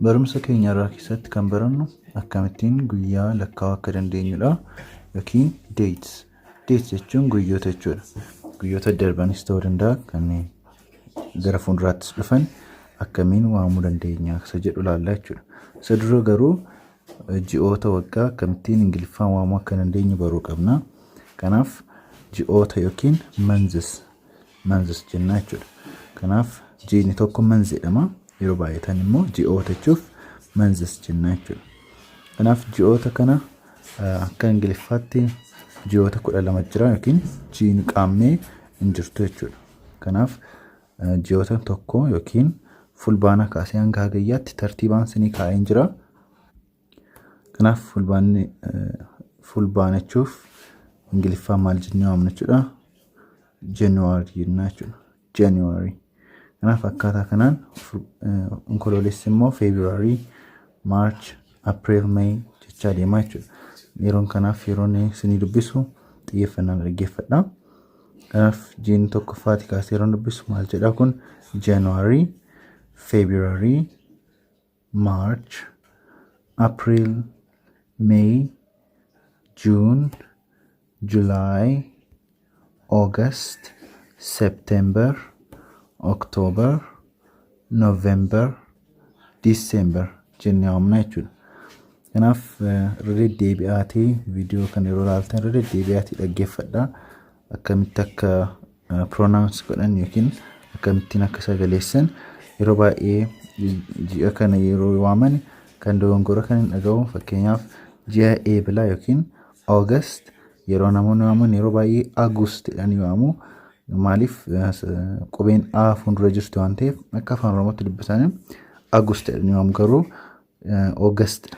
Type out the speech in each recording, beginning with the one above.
Barumsa keenya irraa keessatti kan barannu akkamittiin guyyaa lakkaa'uu akka dandeenyudha yookiin dates. Dates jechuun guyyoota jechuudha. Guyyoota darbanis ta'uu danda'a, kanneen gara fuulduraattis dhufan akkamiin waamuu dandeenya isa jedhu ilaalla jechuudha. Isa dura garuu ji'oota waggaa akkamittiin Ingiliffaan waamuu akka dandeenyu baruu qabna. Kanaaf ji'oota yookiin months jenna jechuudha. Kanaaf ji'ni tokko month jedhama. Yeroo baay'atan immoo ji'oota jechuuf months jenna jechuudha. Kanaaf ji'oota kana akka Ingiliffaatti ji'oota 12 jira yookiin ji'ni qaammee hin jirtu jechuudha. Kanaaf ji'oota tokko yookiin Fulbaana kaasee hanga Hagayyaatti tartiibaan sinii kaa'een jira. Kanaaf Fulbaanni, Fulbaana jechuuf Ingiliffaan maal jennee waamna jechuudha? January jenna jechuudha. January. Kanaaf akkaataa kanaan Onkoloolessi immoo February, March, April, May jechaa deemaa jechuudha. Yeroon kanaaf yeroon isinii dubbisu xiyyeeffannaan dhaggeeffadha. Kanaaf jiini tokkoffaati kaasee yeroon dubbisu maal jedhaa kun? January, February, March, April, May, June, July, August, September, October, November, December jennee waamna jechuudha. Kanaaf irra deddeebi'aatii viidiyoo kana yeroo ilaaltan irra deddeebi'aatii dhaggeeffadhaa. Akkamitti akka pronounce godhan yookiin akkamittiin akka sagaleessan. Yeroo baay'ee ji'a kana yeroo waaman kan dogongora kan hin dhaga'u, fakkeenyaaf ji'a Eebilaa yookiin August yeroo namoonni waaman yeroo baay'ee Agust jedhanii waamu. Maaliif? Qubeen A fuuldura jirti waan ta'eef akka Afaan Oromootti dubbisanii Agust jedhanii waamu, garuu August,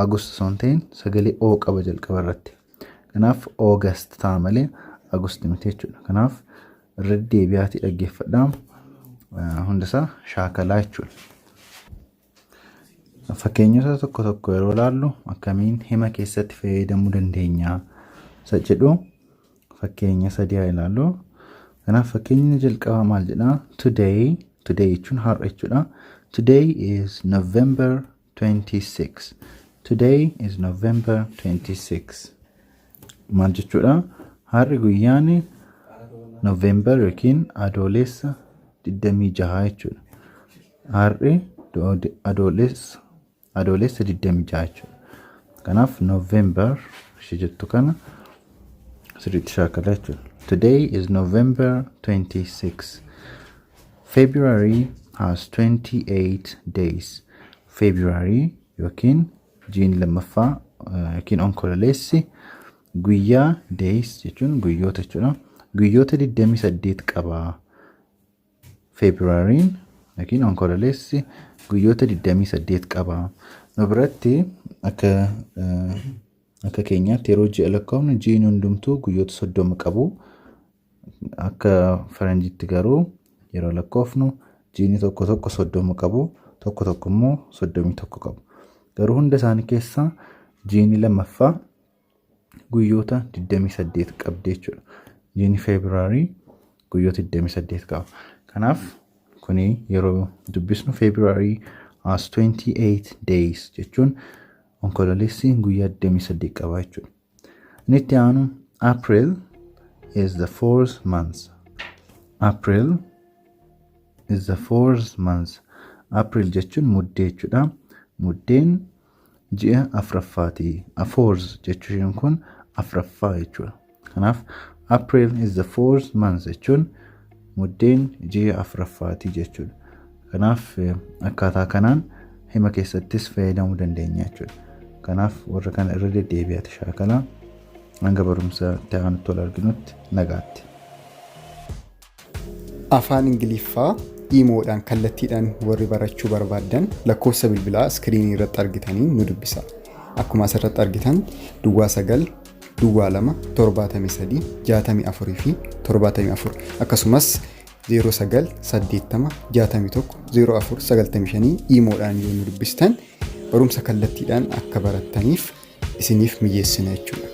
Agust osoo hin ta'in sagalee O qaba jalqaba irratti. Kanaaf August ta'a malee Agust miti jechuudha. Kanaaf irra deebi'aatii dhaggeeffadhaa, hundasaa shaakalaa jechuudha. Fakkeenyota tokko tokko yeroo ilaallu akkamiin hima keessatti fayyadamuu dandeenya isa jedhu fakkeenya sadii haa ilaallu. Kanaaf fakkeenyi jalqabaa maal jedhaa? Today, today jechuun har'a jechuudha. Today is November 26. Today is November 26. Maal jechuudha? Har'i guyyaan November yookiin Adoolessa 26 jechuudha. Har'i Adoolessa 26 jechuudha. Kanaaf November ishee jettu kana sirriitti shaakala jechuudha. Today is November 26. February has 28 days. February yookiin jiin lammaffaa yookiin Onkololeessi guyyaa, days jechuun guyyoota jechuudha. Guyyoota 28 qaba. Februaryn yookiin Onkololeessi guyyoota 28 qaba. Nu biratti akka keenyaatti yeroo ji'a lakkoofnu ji'i hundumtuu guyyoota 30 qabu. Akka faranjiitti garuu yeroo lakkoofnu jiini tokko tokko 30 qabu, tokko tokko immoo 31 qabu. Garuu hunda isaanii keessaa jiini lammaffaa guyyoota 28 qabdi jechuudha. Jiini February guyyoota 28 qaba. Kanaaf kuni yeroo dubbisnu "February has 28 days" jechuun Onkololeessi guyyaa 28 qaba jechuudha. Inni itti aanu "April is the fourth month." April is the fourth month. April jechuun Muddee jechuudha. Muddeen ji'a afuraffaati. Fourth jechuun kun afuraffaa jechuudha. Kanaaf "April is the fourth month" jechuun Muddeen ji'a afuraffaati jechuudha. Kanaaf akkaataa kanaan hima keessattis fayyadamuu dandeenya jechuudha. Kanaaf warra kana irra deddeebi'aati shaakalaa. Hanga barumsa itti aanutti wal arginutti nagaatti. Afaan Ingiliffaa iimoodhaan kallattiidhaan warri barachuu barbaaddan lakkoofsa bilbilaa iskiriinii irratti argitanii nu dubbisa. Akkuma asirratti argitan 09 02 73 64 fi 74, akkasumas 09 80 61 04 95 iimoodhaan yoo nu dubbistan barumsa kallattiidhaan akka barattaniif isiniif mijeessina jechuudha.